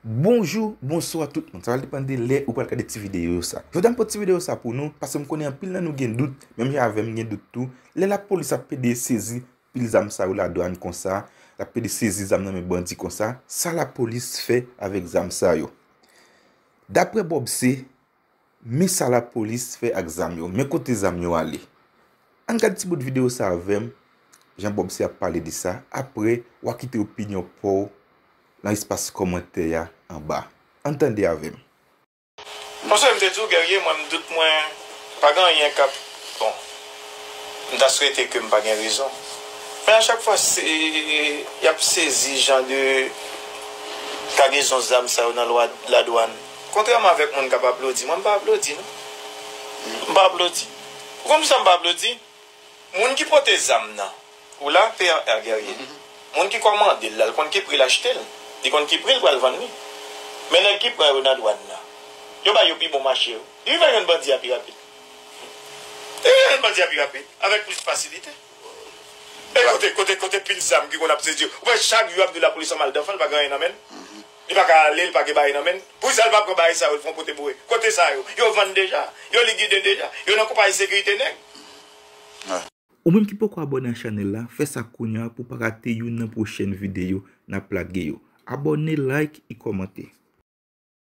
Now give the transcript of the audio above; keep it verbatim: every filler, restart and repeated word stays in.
Bonjou, bonswa tout moun. Sa va depann de lè ou pral gade ti videyo sa. Jodi a m pote ti videyo sa pou nou, paske m konnen anpil nan nou gen dout, menm jan avè m gen dout tou. Lè lapolis ap pede sezi pil zam sa yo ladwàn konsa, l ap pede sezi zam nan men bandi konsa, sa lapolis fè avèk zam sa yo? Daprè Bob C, men sa lapolis fè ak zam yo, men kote zam yo ale. Ann gade ti bout videyo sa avè m, jan Bob C ap pale de sa, apre w a kite opinyon pa w nan espas kòmantè a anba. Ann tande avè m. Konsa m te di w, Guerrier, mwen m dout mwen, pa gen anyen k ap, bon, m ta swete ke m pa gen rezon. Men a chak fwa se, y ap sezi jan de kagezon zam sa yo nan lwa ladwàn. Kontrèman avèk moun k ap aplodi, mwen m pa aplodi non. M pa aplodi. Ou konn poukisa m pa aplodi? Moun ki pote zam nan, ou la, P R R Guerrier, moun ki kòmande l la, l konn ki pri l achte l, li konn ki pri l pral vann li. Men nèg ki pran yo nan dwàn nan, yo ba yo pi bon mache wi. Li rive jwenn bandi a pi rapid. Li rive jwenn bandi a pi rapid, avèk plis fasilite. E kote, kote, kote pil zam ki konn ap sezi yo? Ou wè chak jou y ap di w lapolis an mal danfan, li pa gen anyen nan men l. Li pa ka ale, li pa gen bagay nan men l. Poukisa l pa pran bagay sa yo, l fè yon pote boure? Kote sa yo? Yo vann deja. Yo likide deja. Yo nan konpayi sekirite nèg. Ou menm ki poko abòne a chanèl la, fè sa kounye a pou w pa rate youn nan pwochèn videyo n ap lage yo. Abòne, like e kòmante.